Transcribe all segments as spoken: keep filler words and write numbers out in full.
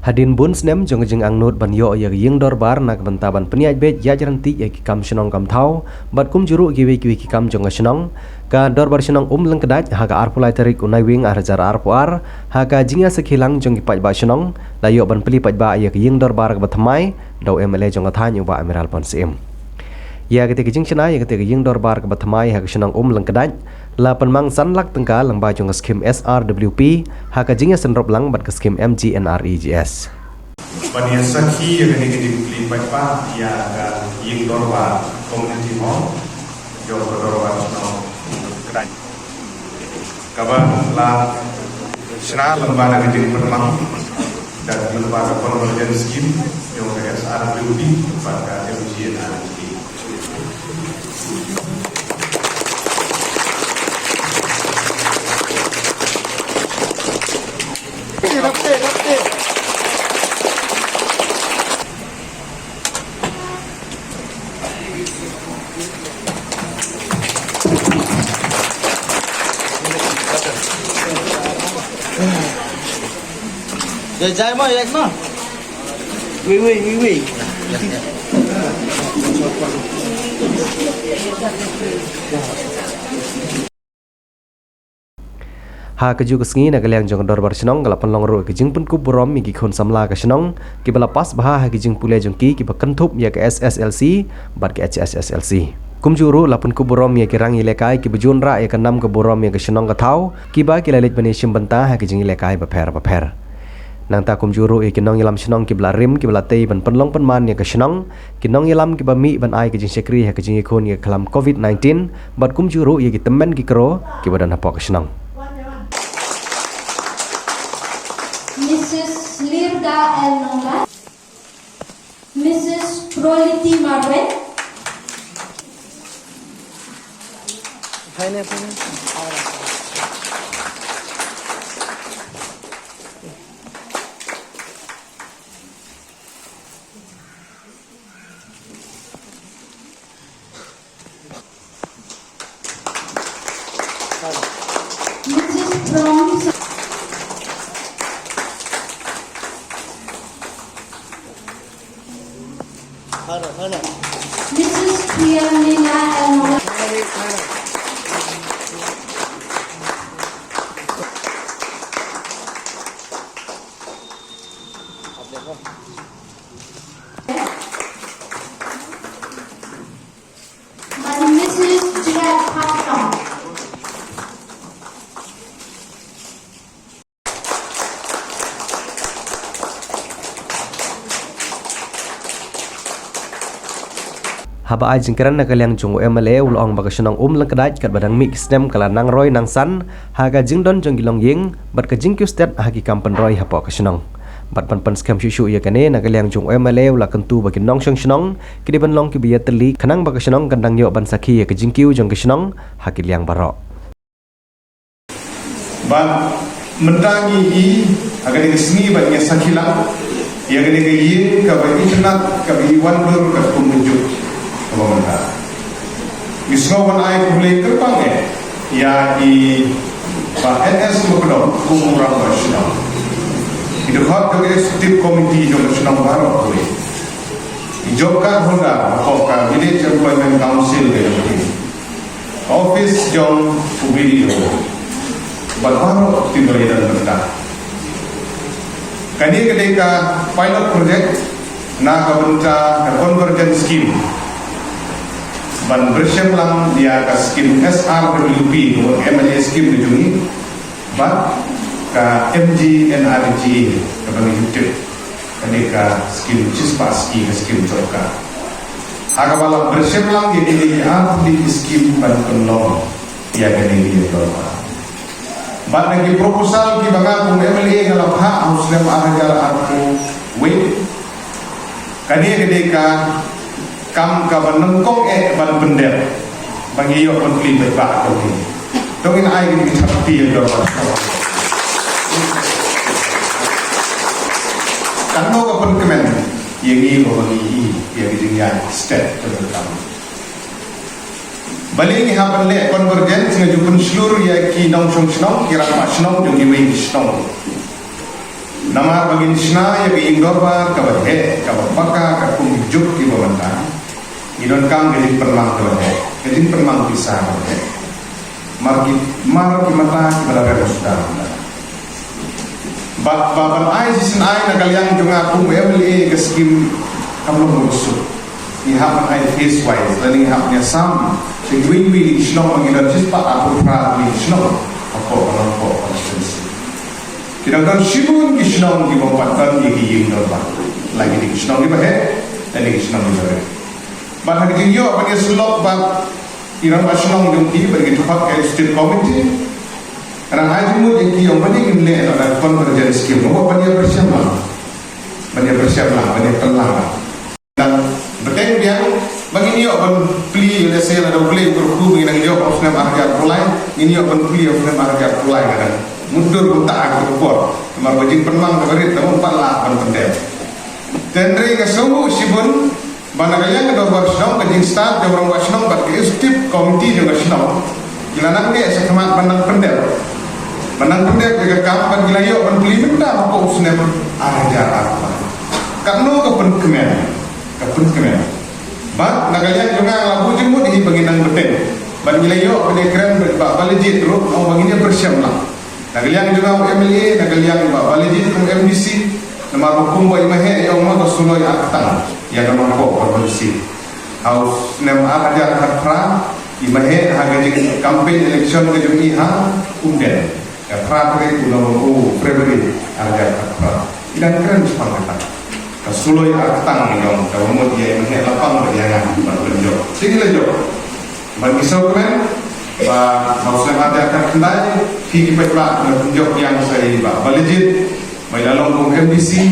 Hadien bun snem jong ka jingangnud ban ïoh ïa ka ïing dorbar na ka bynta ban pynïaid beit ïaid ryntih ïa ki kam shnong kam thaw bad kumjuh ruh kiwei kiwei ki kam jong ka shnong, ka Dorbar Shnong Umlyngkdait ha ka arphew lai tarik u Naiwieng ar hajar arphew ar, ha ka jingïasakhi lang jong ki paidbah shnong, la ïoh ban plie paidbah ïa ka ïing dorbar kaba thymmai da u M L A jong ka thaiñ u Bah Amiral Born Syiem. Ïa kata ka jingshna ïa kata ka ïing dorbar kaba thymmai ha ka shnong Umlyngkdait, la pynmang san lak tyngka lyngba jong ka skhim S R W P ha ka jingïasynrop lang bad ka skhim M G N R E G S. Ban ïasakhi ïa kane ka jingplie paidbah ïa ka ïing dorbar community hall jong ka Dorbar Shnong Umlyngkdait, kaba la shna lyngba da ka jingpynmang da ka lyngba ka convergence scheme jong ka S R W P bad ka M G N R E G S. Jai jai ma, yak ma. Wei wei wei wei. Ha kajuh ka sngi na ka liang jong ka Dorbar Shnong ka la pynlong ruh ka jingpynkup burom ïa ki khun samla ka shnong kiba la pass bha ha ki jingpule jong ki kiba kynthup ïa ka S S L C bad ka H S S L C. Kumjuh ruh la pynkup burom ïa ki rangïalehkai kiba ju wanrah ïa ka nam ka burom ïa ka shnong ka thaw kiba ki la leit ban ïashim bynta ha ki jingïalehkai bapher bapher. Nangta kumjuh ruh ïa ki nongïalam shnong kiba la rim kiba la tei ban pynlong pynman ïa ka shnong, ki nongïalam kiba mih ban ai ka jingshakri ha ka jingïakhun ïa ka khlam covid nineteen bad kumjuh ruh ïa ki tymmen ki kro kiba don hapoh ka shnong. Missus Lirda L Nongla, Missus Proliti Marwet. Missus Prom. Missus Priyanlina L. Bad Missus Juliet Patton. Haba ai jingkren na ka liang jong u M L A u la ong ba ka shnong Umlyngkdait katba dang mih ki snem ka la nang roi nang san ha ka jingdon jong ki longïing bad ka jingkiew stet ha ki kam pynroi hapoh ka shnong. Bad ban pynskhem shuh shuh ïa kane na ka liang jong u M L A u la kyntu ba ki nongshong shnong ki dei ban long kiba ïatylli khnang ba ka shnong kan dang ïoh ban sakhi ïa ka jingkiew jong ka shnong ha ki liang baroh. Bad mynta ngi i ha kane ka sngi bad ngi sakhi lang ïa kane ka ïing kaba itynnad kaba i wandur katkum ka juk kaba mynta. Ngi sngew ban ai khublei kyrpang eh ïa i Bah N S Mukdong kum u rangbah shnong, i dkhot jong ka executive committee jong ka shnong baroh kawei, i job card holder hapoh ka Village Employment Council ka jong ka, office jong u B D O bad baroh ki ba ïadon bynta. Kane ka dei ka pilot project na ka bynta ka convergence scheme ban pyrshang lang ïa ka skim S R W P, ka M L A skim ka jong ngi, bad ka M G N R E G A kaba ngi tip ka dei ka skim shispah ski, ka skim sorkar. Ha kaba la pyrshang lang ïa kine ki arphew skim ban pynlong ïa kane ka ïing dorbar. Bad na ki proposal kiba nga kum M L A nga la phah ha u snem ar hajar arphew wei. Kane ka dei ka kam kaba nyngkong eh ban pyndep ba ngi ïoh ban plie paidbah. Ka dei to ngin ai ka jingthap kti ïa ka dorbar. Kan long ka pynkmen ïa ngi ba ngi i ïa ka jingïaid stet ka kam. Balei ngi hap ban leh convergence? Nga ju pynshlur ïa ki nongshong shnong, ki rangbah shnong jong kiwei ki shnong. Namar ba ngin shna ïa ka ïing dorbar kaba heh, kaba paka, katkum ki juk kiba mynta, ngi donkam ka jingpynmang kaba heh, ka jingpynmang pisa kaba heh. Mar ki, mar ki mata kiba la rem suda. Ba, ba ban ai shisien ai na ka liang jong nga kum u M L A ka skim kam long kaba suk. Ngi hap ban ai phase wise, lane ngi hap ban ïasam sha kiwei kiwei ki shnong ba ngi don shispah arphew phra tylli ki shnong hapoh ka Nongpoh constituency. Ki dang don shibun ki shnong kiba ym pat don ïa ki ïing dorbar. La ki dei ki shnong kiba heh, la ki dei ki shnong kiba rem. Bad ha ka jingïoh ban ïasyllok bad ki rangbah shnong jong ki bad ki dkhot ka Executive Committee, ka dang ai jingmut ïa ki ong ba ngin leh noh da convergence scheme, ban ïa pyrshang lang, ban ïa pyrshang lang, ban ïa pynlang lang. Dang bteng biang ba ngin ïoh ban plie, lehse lada U Blei u kyrkhu ba ngin nang ïoh ha u snem ar hajar arphew lai, ngin ïoh ban plie ha u snem ar hajar arphew lai, ka dang mutdur kumta ha ka por. Namar ba jingpynmang kaba rit, tang ba lah ban pyndep. Te hynrei nga sngewnguh shibun ba na ka liang ka dorbar shnong, ka jingstad jong u rangbah shnong bad ka executive committee jong ka shnong, ki la nang leh shakhmat ban nang pyndep, ban nang pyndep ïa ka kam, bad ki la ïoh ban plie mynta hapoh u snem ar hajar arphew lai. Katno ka pynkmen, ka pynkmen. Bad na ka liang jong nga, nga la buh jingmut hi ba ngin nang bteng, bad ngi la ïoh ban ïakren bad Bah Balajied ruh, ong ba ngin ïa pyrshang lang. Na ka liang jong nga u M L A, na ka liang Bah Balajied kum M D C, namar ba kumba i Maheh i ong, ma ka suloi artatien ïa ka Nongpoh constituency. Ha u snem ar hajar khatphra, i Maheh ha ka jing campaign election ka jong i ha Umden, ka phra tarik u November, u February ar hajar khatphra. I dang kren shaphang kata. Ka suloi artatien i ong, kaba mut ïa i Maheh la pang bad ïa nga ban pynjop. Te ngi la jop. Bad ngi sngewkmen ba ha u snem ar hajar khatkhyndai, phi ki paidbah phi la pynjop biang sa i Bah Balajied ba i la long kum M D C,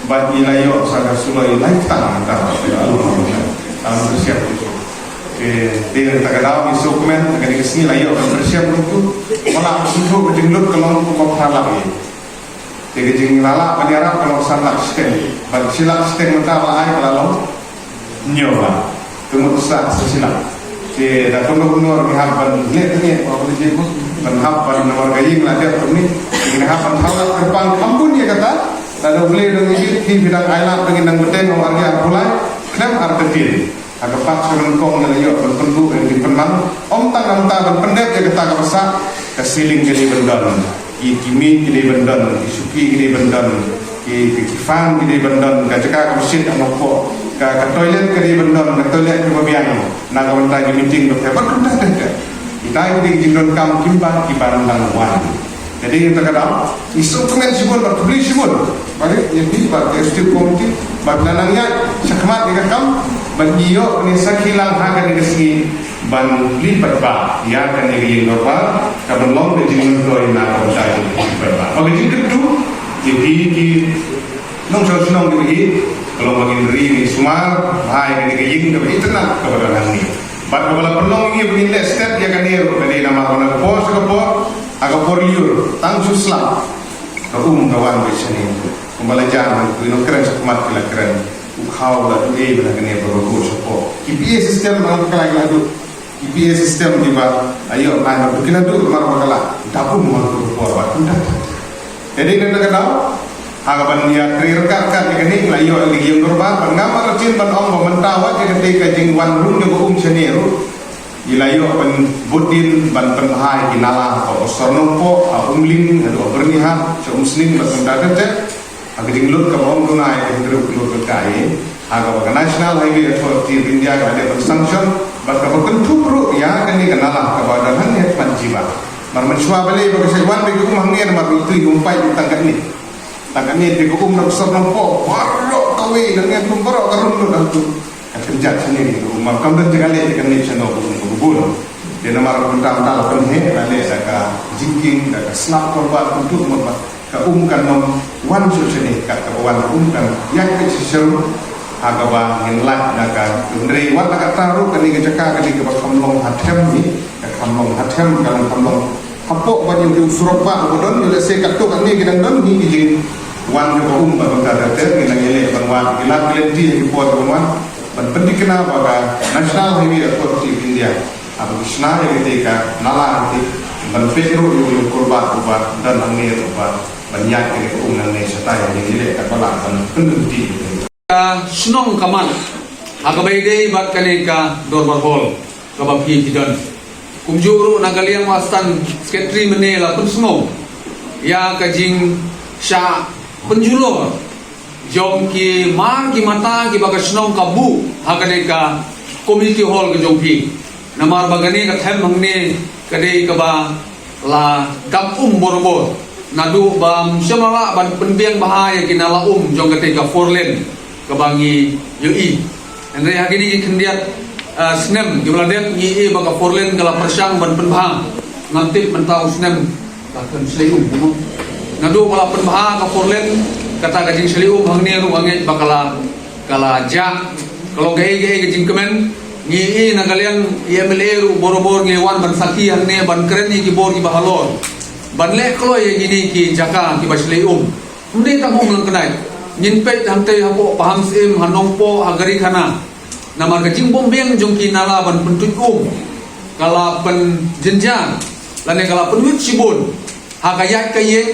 bad i la ïoh sa ka suloi lai ktang mynta ba i la long kum M D C. Te dei na kata ka daw ngi sngewkmen, kane ka sngi la ïoh ban pyrshang ruh tu. Ba la sngewthuh ka jinglut ka long kumba phra lak ïa. Te ka jingïalap ban ïarap ka long san lak shiteng. Bad shi lak shiteng mynta ba la ai ka la long hynñiew lak. Te mut sa sa shi lak. Te da kumno kumno ngi hap ban leh, ngi hap ban leh, ban hap ban, namar ka ïing la dep kumne. Ngi hap ban thaw lad kyrpang kham bun ïa kata. Lada U Blei u dang ïeit, phi phi dang ailad ba ngin nang bteng ha u ar hajar arphew lai, khlem artatien. Ha ka pat sha nyngkong ngi la ïoh ban pynduh ïa ka jingpynmang. Ym tang namar ban pyndep ïa kata kaba sah, ka ceiling ka dei ban don, ki, ki miej ki dei ban don, ki shuki ki dei ban don, ki, ki, ki fan ki dei ban don, ka jaka kaba shit ha Nongpoh, ka, ka toilet ka dei ban don, ka toilet kaba biang na ka bynta ki meeting, ka pher bad kumta ter ter. Kita ki dei ki jingdonkam kiba, kiba dang wan. Te dei na kata ka daw ngi sngewkmen shibun bad khublei shibun. Bad ïa phi bad ka executive committee ba phi la nang ïaid shakhmat ïa ka kam ban ïoh kane sakhi lang ha kane ka sngi ban plie paidbah ïa kane ka ïing dorbar kaban long ka jingmyntoi na ka bynta jong phi paidbah. Bad ka jingkyntu ïa phi ki nongshong shnong kiba ïeit ka long ba ngin ri ngin sumar bha ïa kane ka ïing kaba itynnad kaba don hangne. Bad kaba la pynlong ïa ngi ba ngin leh stet ïa kane ruh ka dei namar ba na ka por sha ka por, ha ka por lyiur, tang shu slap ka um ka wan beit shane. Kumba la jan, ki nongkren shakhmat ki la kren, u khaw la duh ei ba na kane ba ka buh shapoh. Ki P A system ba ka la duh. Ki P A system kiba la ïoh ban, ki la duh namar ba ka la da um ha ka por ba kumta. Te dei na kata ka daw, ha kaban ïatrei ryngkat ryngkat ïa kane, la ïoh ïa ka ïing dorbar, bad ngam artatien ban ong ba mynta wat ïa kata ka jingwan rung jong ka um shane ruh. Ngi la ïoh ban bud dien ban pynbha ïa ki nala ha Sornongpoh, ha Umling, haduh ha Byrnihat, sha Umsning bad kumta ter ter. Ha ka jinglut kaba ym duna ïa ka hynriew klur ka kai, ha kaba ka National Highway Authority of India ka la dep ban sanction, bad kaba kynthup ruh ïa kane ka nala kaba don hangne ha khmat Jiba. Mar mynshuwa balei ba ka shait wan beit ka um hangne, namar ngi tip ïa ka um paip tang katne. Tang katne te ka um na ka Sornongpoh baroh kawei, nangne kum baroh ka rung lut hangtu. Ka kynjat shane ka um, mar kam don jaka leh te ka leh shano ka um ka bun. Te namar ka bynta mynta la pynheh, la leh da ka jingkieng, da ka slap kulbad, kumta kumta. Ka um kan ym wan shuh shane, kat kaba wan ka um kan ïaid peit sha shnong. Ha kaba ngin lait na ka, hynrei wat la katta ruh kane ka jaka ka dei kaba kham long ha them hi, ka kham long ha them, ka long kham long hapoh ba ïa u surok ba uba don, ïa lehse katto katne ki dang don hi ki jingwan jong ka um bad kumta ter ter, ngi dang ïaleh ban wad, ngi lap ki lynti ha ki por ban wan ban pynthikna ba ka National Highway Authority of India haba ki shna ïa kata ka nala hangne ban peit ruh ïa u kulbad uba don hangne ruh ba Ban ïaid ka um nangne shatai, ïa ngi leh katba lah ban pynlong ti. Ka shnong ka mat ha kaba ïadei bad kane ka Dorbar Hall kaba phi phi don. Kumjuh ruh na ka liang u Assistant Secretary mynne la pynsngew ïa ka jingshah pynjulor jong ki mar ki mata kiba ka shnong ka buh ha kane ka community hall ka jong phi. Namar ba kane ka them hangne ka dei kaba la dap um borabor. Naduh ba ym shym la lah ban pynbiang bha ïa ki nala um jong kata ka four lane kaba ngi ïohi. Hynrei ha kine ki khyndiat, ah, snem kiba la dep ngi ïohi ba ka four lane ka la pyrshang ban pynbha. Ngam tip mynta u snem ka kan shlei um kumno. Naduh ba la pynbha ka four lane, kata ka jingshlei um hangne ruh nga ngeit ba ka la, ka la jah. Ka long kaei kaei ka jingkmen. Ngi ïohi na ka liang i M L A ruh borabor ngi wan ban sakhi hangne ban kren ïa ki bor kiba halor ban leh kloi ïa kine ki jaka kiba shlei um. Ym dei tang ha Umlangknait, ngin peit hangtei hapoh Pahamsyiem, ha Nongpoh, ha Garikhana. Namar ka jingbymbiang jong ki nala ban pyntuid um ka la pynjynjar lane ka la pynwit shibun ha ka ïaid ka ïeng,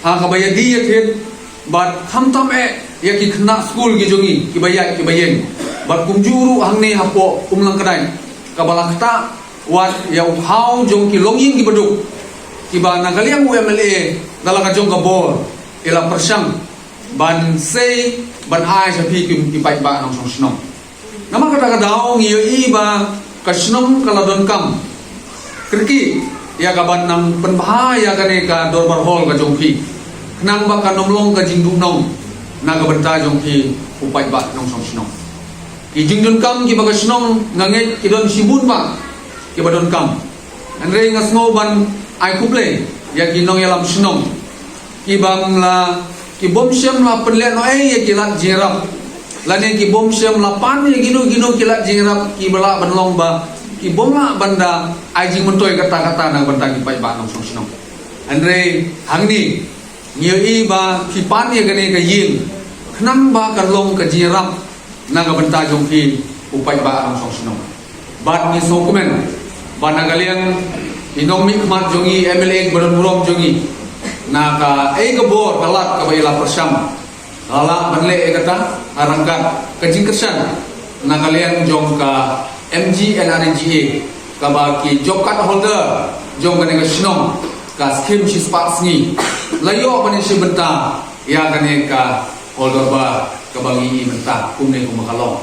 ha kaba ïadie ïathied, bad khamtam eh ïa ki khynnah skul ki jong ngi kiba ïaid kiba ïeng. Bad kumjuh ruh hangne hapoh Umlangknait kaba la ktah wat ïa u khaw jong ki longïing kiba duk, kiba na ka liang u M L A da la ka jong ka bor i la pyrshang ban sei ban ai sha phi ki, ki paidbah nongshong shnong. Namar kata ka daw ngi ïohi ba ka shnong ka la donkam kyrkieh ïa ka ban nang pynbha ïa kane ka Dorbar Hall ka jong phi, khnang ba kan ym long ka jingduhnong na ka bynta jong phi u paidbah nongshong shnong. Ki jingdonkam kiba ka shnong nga ngeit ki don shibun bah kiba donkam. Hynrei nga sngew ban ai khublei ïa ki nongïalam shnong ki bym la, ki bym shym la pynlehnohei ïa ki lad jingïarap lane ki bym shym la pan ïa kino kino ki lad jingïarap kiba lah ban long ba ki bym lah ban da ai jingmyntoi katta katta na ka bynta ki paidbah nongshong shnong. Hynrei hangne ngi ïohi ba ki pan ïa kane ka ïing khnang ba kan long ka jingïarap na ka bynta jong phi u paidbah nongshong shnong. Bad ngi sngewkmen ba na ka liang i nongmihkhmat jong ngi, M L A ba don burom jong ngi, na kaei ka bor ka lad kaba i la pyrshang, la lah ban leh ïa kata ha ryngkat ka jingkyrshan na ka liang jong ka M G N R E G A, kaba ki job card holder jong kane ka shnong, ka skhim shispah sngi la ïoh ban ïashim bynta ïa kane ka hall dorbar kaba ngi i mynta kumne kumba ka long.